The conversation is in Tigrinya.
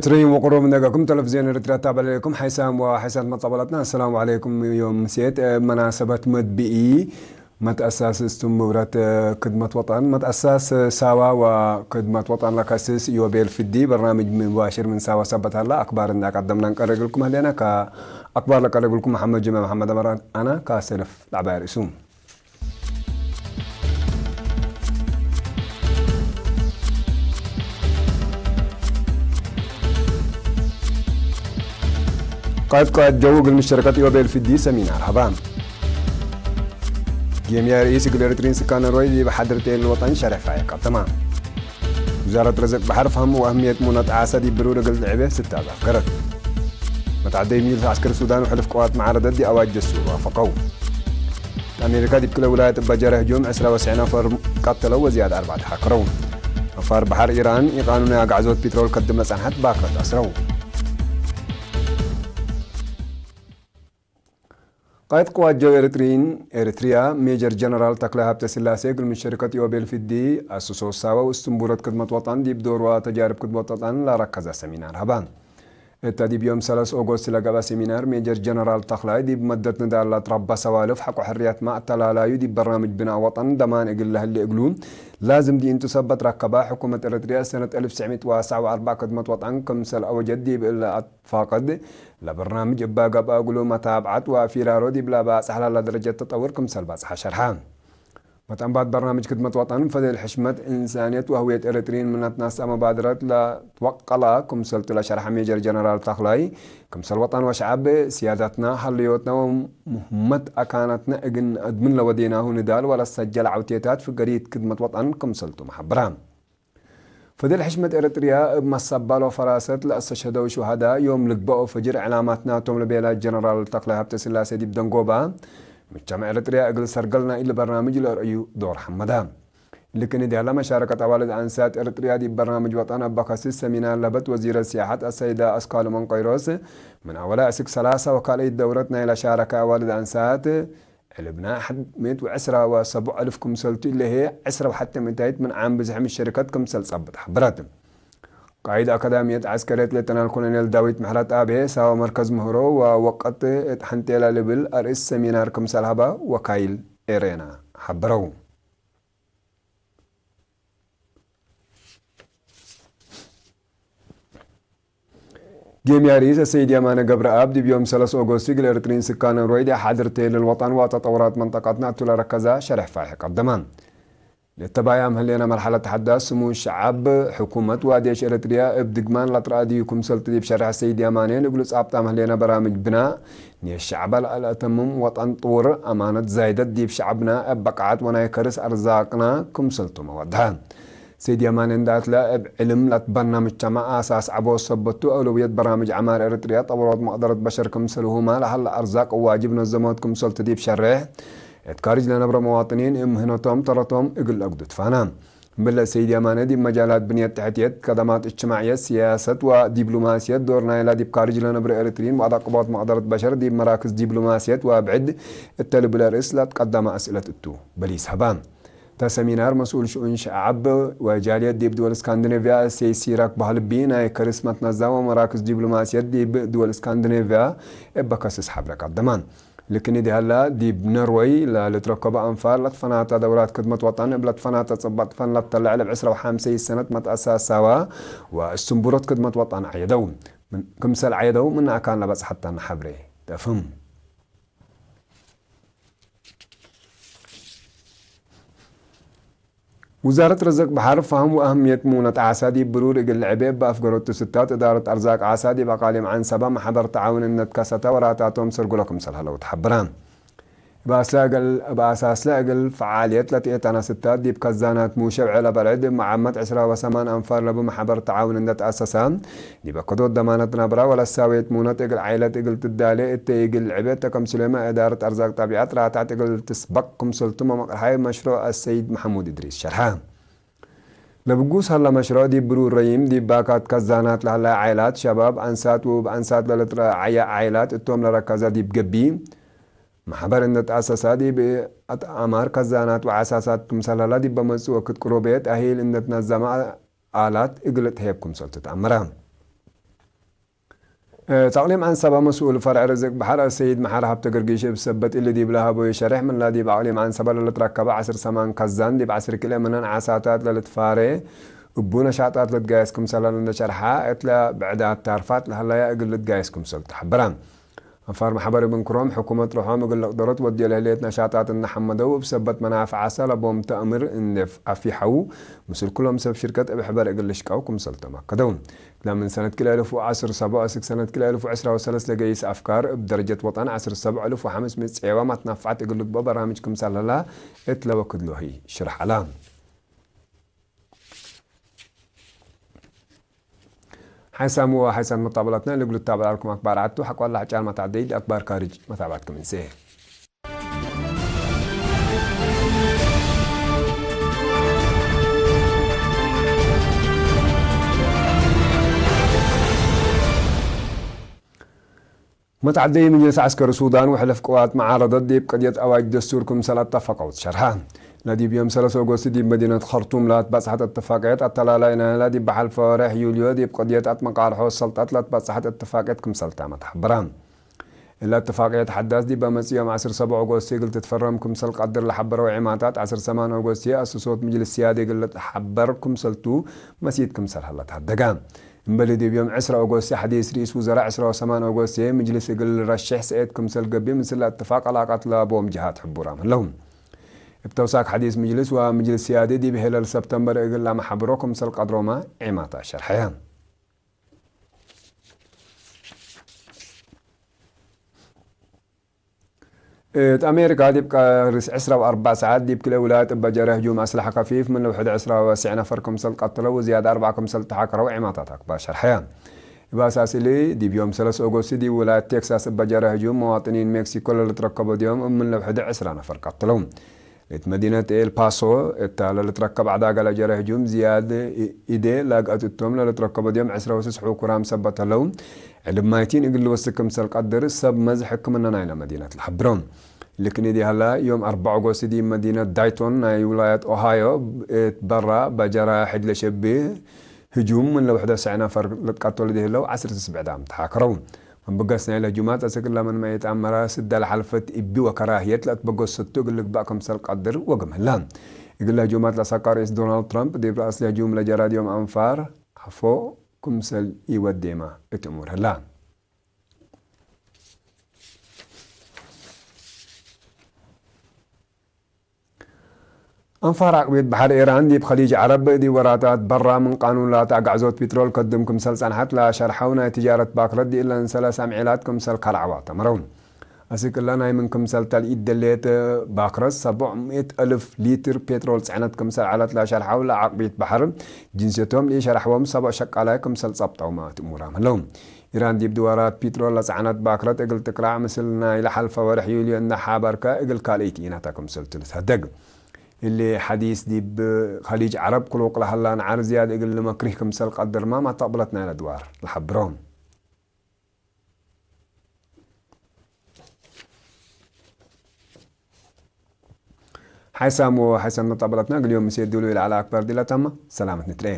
ትሪን ወቅሮም ነገኩም ተለቪዝዮን ኤርትራ ታበለኩም ሓይሳም ወሓይሳት መጻበላትና። ኣሰላሙ ዓለይኩም። ዮም ሴት መናሰበት መድብኢ መትኣሳስ ስቱም ምብረት ክድመት ወጣን መትኣሳስ ሳዋ ወክድመት ወጣን ለከስስ ዮቤል ፍዲ በርናምጅ ምባሽር ምን ሳዋ ሰበት ኣላ ኣክባር እንዳቀደምና ንቀረግልኩም ህሌና። ከ ኣክባር ለቀረግልኩም መሓመድ ጅማ መሓመድ ኣመራን ኣና ካሰለፍ ላዕባይ ርእሱ። ቃይት ቃይት ጀው እግል ምሸረከት ዮቤል ፍዲ ሰሚናር ሃባ። ጌምያ ርእስ እግል ኤርትሪን ስካነ ሮይ ዲብ ሓድር ቴል ወጠን ሸረፋ የቀተማ። ውዛረት ረዘቅ ባሕር ፈህም ወአህምየት ሙነጥ ዓሰ ዲብ ብሩር እግል ልዕቤ ስታዝ ኣፍገረት። መትዓደይ ሚልስ ዓስከር ሱዳን ወሕልፍ ቅዋት መዓረደት ዲኣዋጅ ደሱር ዋፈቀው። ኣሜሪካ ዲብ ክለ ውላየት እባ ጀረ ህጁም ዕስራ ወስዒ ነፈር ቀተለው ወዝያድ ኣርባዕተ ሓከረው። ነፋር ባሕር ኢራን ኢቃኑን ኣግዓዞት ፒትሮል ከድመ ጸንሐት ባክረት ኣስረው። ቃይት ቅዋት ጀው ኤርትሪን ኤርትሪያ ሜጀር ጀነራል ተክለ ሃብተ ስላሴ እግል ምን ሸርከት ዮቤል ፍዲ ኣስሶ ሳበው እስትንቡረት ክድመት ወጣን ዲብ ዶርዋ ተጃርብ ክድመት ወጣን ላረከዛ ሰሚናር ሃባ። እታ ዲብ ዮም ሰለስ ኦጎስት ለገብኣ ሴሚናር ሜጀር ጀነራል ተኽላይ ዲብ መደት ንዳላት ረባ ሰዋልፍ ሐቆ ሕርያት ማእተላላዩ ዲብ በርናምጅ ብናእ ወጠን ደማን እግል ለህሌ እግሉ ላዝም ዲእንቱ ሰበት ረከባ ሕኩመት ኤረትርያ ሰነት እልፍ ትስዕ ሚእት ወሰዓ ወኣርባዕ ክድመት ወጠን ክምሰል ኣወጀት ዲብ እለ ኣትፋቅድ ለበርናምጅ እባ ገብኣ እግሉ መታብዓት ወፊራሮ ዲብ ለባጽሕ ላላ ደረጀት ተጠውር ክምሰል ባጽሓ ሸርሓ። መጠንባት በርናምጅ ክድመት ወጠን ፈደል ሕሽመት እንሳንየት ወህውየት ኤረትሪን ምነት ናሳ መባድረት ለትወቀላ ክምሰልቱ ለሸርሐ ሜጀር ጀነራል ተኽላይ፣ ክምሰል ወጠን ወሸዓብ፣ ሲያዳትና፣ ሀልዮትና ወሙህመት ኣካናትና እግን ኣድምን ለወዴናሁ ንዳል ወለሰጀል ዓውቴታት ፍገሪት ክድመት ወጠን ክምሰልቱ መሐብራ። ፈደል ሕሽመት ኤረትርያ እብ መሰባል ወፈራሰት ለአስተሸደው ሹሃዳ ዮም ልግበኦ ፈጅር ዕላማት ናቶም ለቤላ ጀነራል ተኽላይ ሃብተስላሴ ዲብ ደንጎባ፣ ምቻም ኤረትርያ እግል ሰርገል ናይ እሊ በርናምጅ ለርእዩ ዶር ሐመዳ። ልክኒ ዲያላ መሻረከት ኣዋልድ ኣንሳት ኤረትርያ ዲብ በርናምጅ ወጠን ኣባካሲስ ሰሚናር ለበት ወዚረ ሲያሐት ኣሰይዳ ኣስካሉ መንቆይሮስ፣ ምን ኣወላ እስክ ሰላሳ ወካልአይት ደውረት ናይ ለሻረከ ኣዋልድ ኣንሳት፣ ዕልብና ሓድ ሚእት ወዕስራ ወሰቡዕ ኣልፍ ክምሰልቱ ኢለሄ፣ ዕስራ ወሓተ ሚእታይት ምን ዓም ብዝሕ ምሸሪከት ክምሰል ጸብጥ ሓበረት። ቃይድ ኣካዳሚየት ዓስከርየት ሌተናል ኮሎኔል ዳዊት ምሕረት ኣቤ፣ ሳዋ መርከዝ ምህሮ ወወቀት እት ሓንቴላ ልብል ኣርእስ ሰሚናር ክምሰል ሃባ ወካይል ኤሬና ሓበረው። ጌምያሪስ ሰይድ የማነ ገብረኣብ ዲብ ዮም ሰለስ ኦጎስት እግል ኤርትሪን ስካነ ሮይድ ሓድር ቴል ልወጣን ወተጠውራት መንጠቃትና እቱ ለረከዛ ሸርሕ ፋይሕ ቀደማ። ለተባያም ህሌና መርሐለት ተሐዳስ ስሙን ሸዓብ ሕኩመት ወአዴሽ ኤርትሪያ እብ ድግማን ለትረአድዩ ክምሰልቲ ዲብ ሸርሕ ሰይድ የማኔ ንግሉ ጻብጣም ህሌና በራምጅ ብናእ ኔሽ ሸዕባ ለአለአተምም ወጠን ጥውር አማነት ዛይደት ዲብ ሸዕብና እብ በቃዓት ወናይ ከርስ አርዛቅና ክምሰልቱ መወድሐ። ሰይድ የማነ እንዳትለ እብ ዕልም ለትበና ምጅተማዕ አሳስ ዐቦ ሰበቱ አውለውየት በራምጅ ዐማር ኤረትርያ ጠበሮት መቅደረት በሸር ክምሰልሁማ ለሀለ አርዛቅ ዋጅብ ነዘሞት ክምሰልቱ ዲብ ሸሬሕ እት ካርጅ ለነብረ መዋጥኒን እምህነቶም ተረቶም እግል አግዱ ትፋና። እምብለ ሰይድ የማነ ዲብ መጃላት ብንየት ተሕትየት፣ ከደማት እጅትማዕየት፣ ሲያሰት ወዲብሎማስየት ዶር ናይላ ዲብ ካርጅ ለነብረ ኤረትሪን ወአዳቅቦት መቅደረት በሸር ዲብ መራክዝ ዲብሎማስየት ወአብዕድ እተ ልብል ርእስ ለትቀደመ አስእለት እቱ በሊስ ሀባ። እተ ሰሚናር መስኡል ሽኡን ሸዓብ ወጃልየት ዲብ ድወል እስካንዲኔቭያ እሴይ ሲራክ ባህልቢ ናይ ከርስ መትነዛም ወመራክዝ ዲብሎማስየት ዲብ ድወል እስካንዲኔቭያ እበ ከስስ ሐብረ ቀደማን። ልክኒ ዲሃላ ዲብ ነርወይ ለልትረከቡ አንፋር ለትፈናተ ደውራት ክድመት ወጣን እብ ለትፈናተ ጽባጥ ፈን ለተለዐ ለብ ዕስራ ወሐምሰይ ሰነት መትአሳሳዋ ወእስንቡሮት ክድመት ወጣን ዐየደው። ምን-፣ ክምሰል ዐየደው ምን አካን ለበጽሐተን ሐብሬ ተፍም። ውዛረት ረዘቅ በሐር ፋህም ወአህምየት ሙነት ዓሳ ዲብ ብሩር እግል ልዕቤ እብ አፍገረቱ ስታት እዳረት አርዛቅ ዓሳ ዲብ አቃሊም ዐንሰባ መሐበር ተዓውንነት ከሰተ ወራታቶም ሰርጉሎ ክምሰል ሀለው ተሐብራ። እብ አስላ እግል፣ እብ አሳስላ እግል ፈዓልየት ለትኤታና ስታት ዲብ ከዛናት ሙሸብ ዐለ በርዕድ እብ መዓመት ዕስራ ወሰማን አንፋር ለቡ መሐበር ተዓውንነት አሰሳ። ዲበ ከዶት ደማነት ነብራ ወለሳዌት ሙነት እግል ዓይለት እግል ትዳሌ እተ እግል ዕቤት ተከምስሌመ እዳረት አርዛቅ ጠቢዐት ራታዕት እግል ትስበቅ ክምሰልቱ መመቅርሓይ መሽሩዕ አሰይድ መሐሙድ እድሪስ ሸርሐ። ለብጉስ ሀላ መሽሩዕ ዲብ ብሩር ረይም ዲብ ባካት ከዛናት ለሀላይ ዓይላት ሸባብ አንሳት ውብ አንሳት ለልትረዓየ ዓይላት እቶም ለረከዘ ዲብ ገቢ መሕበር እንደ ተኣሰሳ ዲብ አትኣማር ከዛናት ወዓሳሳት ክምሰል ሀላ ዲብ በመጽእ ወክድ ቅሩቤት አሂል እንደ ትነዘመ አላት እግል ትሄብ ክምሰል ትትአመረ። እት ኣቕሊም ዓንሰባ መስኡል ፈርዕ ርዝቅ ባሕር ኣሰይድ መሓር ሃብተ ገርጊሽ እብ ሰበት እሊ ዲብ ለሃቦዩ ሸርሕ፣ ምን ላዲብ ኣቕሊም ዓንሰባ ለልትረከበ ዓስር ሰማን ከዛን ዲብ ዓስር ኪሎ ምነን ዓሳታት ለልትፋሬ እቡ ነሻጣት ልትጋየስ ክምሰል ለልነሸርሓ፣ እትለ ብዕዳት ታርፋት ለሀለያ እግል ልትጋየስ ክምሰል ተሐበራ። ኣንፋር ማሕበር እብ እንክሮም፣ ሕኩመት ርሖም እግል ለቅደሮት ወድዮ ለህሌት ነሻጣት እነሐመደው፣ እብ ሰበት መናፍዓሰ ለቦም ተእምር እንዴፍ ኣፊሐው፣ ምስል ኩሎም ሰብ ሽርከት እብ ሕበር እግል ልሽቀው ክምሰል ተማከደው። ክላ ምን ሰነት ክልኤ እልፍ ወዐስር ሰቦ እስክ ሰነት ክልኤ እልፍ ወዕስራ ወሰለስ ለገይስ ኣፍካር፣ እብ ደረጀት ወጠን ዐስር ሰቦ እልፍ ወሐምስ ምእት ጼባ ማትናፍዓት እግል ልግቦ በራምጅ ክምሰል ለላ እት ለወክድ ሎሂ ሽርሕ ዐላ። ሓይሳም ወሓይሳን መጣበላትና ልግሉ ታበላልኩም ኣክባር ዓቱ ሓቋላ ጫር መታዕደይ ኣክባር ካርጅ መታባትኩም እንሴ። መትዓደይ ምጅልስ ዓስከሪ ሱዳን ወሕለፍ ቅዋት መዓረደት ዲብ ቅድየት ኣዋጅ ደስቱር ክምሰል ኣተፋቀውት ሸርሓ። ለዲብ ዮም ሰለስ ኦጎስት ዲብ መዲነት ኸርቱም ለትበጽሐት እትፋቅየት ኣተላላይ ናይላ ዲብ በሓልፈ ወርሕ ዩልዮ ዲብ ቅድየት ኣትመቃርሖ ሰልጣት ለትበጽሐት እትፋቅየት ክምሰልታ መትሓበራ። እላ እትፋቅየት ሓዳስ ዲብ መጽእ ዮም ዓስር ሰብዕ ኦጎስት እግል ትትፈረም ክምሰል ቀድር ለሓበረው ዒማታት ዓስር ሰማን ኦጎስት ኣስሶት ምጅልስ ስያድ እግል ልትሓበር ክምሰልቱ መሲት ክምሰል ሀለት ሃደጋ። እምበሊ ዲብ ዮም ዕስራ ኦጎስት ሓዲስ ርኢስ ውዘራ ዕስራ ወሰማን ኦጎስት ምጅልስ እግል ረሽሕ ሰኤት ክምሰል ገቢ ምስል እትፋቅ ኣላቃት ለቦም ጅሃት ሕቡራም ህለው። እብ ተውሳክ ሓዲስ ምጅልስ ወምጅልስ ስያዲ ዲብ ሄለል ሰብተምበር እግል ለመሓብሮ ክምሰል ቀድሮማ ዒማታ ሸርሐያ። እት ኣሜሪካ ዲብ ቃርስ ዕስራ ወኣርባዕ ሰዓት ዲብ ክልኤ ውላያት እበ ጀረ ህጁም ኣስላሐ ከፊፍ ምን ውሕድ ዕስራ ወስዕ ነፈር ክምሰል ቀትለው ወዝያድ ኣርባዕ ክምሰል ተሓከረው ዒማታት ኣክባር ሸርሐያ። እብ ኣሳስሊ ዲብ ዮም ሰለስ ኦጎስት ዲብ ውላያት ቴክሳስ እበ ጀረ ህጁም መዋጥኒን ሜክሲኮ ለልትረከቦ ዲዮም እብ ምን ለውሕድ ዕስራ ነፈር ቀትለው። እት መዲነት ኤል ፓሶ እታ ለልትረከብ ዕዳጋ ለጀረ ህጁም ዝያድ ኢዴ ላግአት እቶም ለልትረከቦ ዲዮም ዕስራ ወስስ ሕኩራም ሰበት ህለው። ዕልብ ማይቲን እግል ልወስክ ክምሰል ቀድር ሰብ መዝ ሕክምና ናይላ መዲነት ለሐብሮም። ልክኒ ዲሃላ ዮም ኣርባዕ ኦጎስት ዲብ መዲነት ዳይቶን ናይ ውላያት ኦሃዮ እት በራ በጀራ ሕድ ለሸቢ ህጁም ምን ለውሕደ ሰዕ ነፈር ልትቀተሉ ዲህለው ዓሰርተ ስብዕ ዳም ተሓከረው። መንብገስ ናይለ ህጁማት አስክ እላ ምን መየት ኣመራ ስዳ ለሓልፈት እቢ ወከራህየት ለእትበገሰቱ እግል ልግባእ ክምሰል ቀድር ወገም ህላ። እግል ህጁማት ለሰካ ርኢስ ዶናልድ ትራምፕ ዲብ ረአስ ለህጁም ለጀራ ዲዮም ኣንፋር አፎ ክምሰል ኢወዴማ እት እሙር ህላ። ኣንፋር ዓቅቢት ባሕር ኢራን ዲብ ኸሊጅ ዐረብ ዲብ ወራታት በራ ምን ቃኑን ላተ ኣጋዕዞት ፒትሮል ከድም ክምሰል ጸንሐት ለሸርሐው ናይ ትጃረት ባክረት ዲእለን ሰለስ ኣምዒላት ክምሰል ካልዐዋ ተመረው። አስክ እላ ናይ ምን ክምሰል ተልኢት ደሌት ባክረት ሰቡዕ ምእት እልፍ ሊትር ፔትሮል ጽዕነት ክምሰል ዐለት ለሸርሐው ለዓቅቢት ባሕር ጅንስየቶም ለኢሸርሐዎም ሰቡዕ ሸቃላይ ክምሰል ጸብጠውማ እት እሙራም ህለው። ኢራን ዲብ ድዋራት ፒትሮል ለጸዕነት ባክረት እግል ትክላዕ ምስል ናይ ለሓልፈ ወርሕ ዩልዮ እንደ ሓበርከ እግል ካልእቲ ኢናታ ክምሰልቱ ልትሀደግ። እሊ ሓዲስ ዲብ ኸሊጅ ዐረብ ክሉቅ ለሀላ ነዓር ዝያድ እግል ልመክሪህ ክምሰል ቀድርማ ማተቅብለት ናይለ ድዋር ለሐብሮም። ሓይሳም ወሓይሳም መጣበላትና እግል ዮም ምሴ ድሉ ኢለ ዐለ ኣክባር ዲላ ታማ ሰላመት ንትረኤ።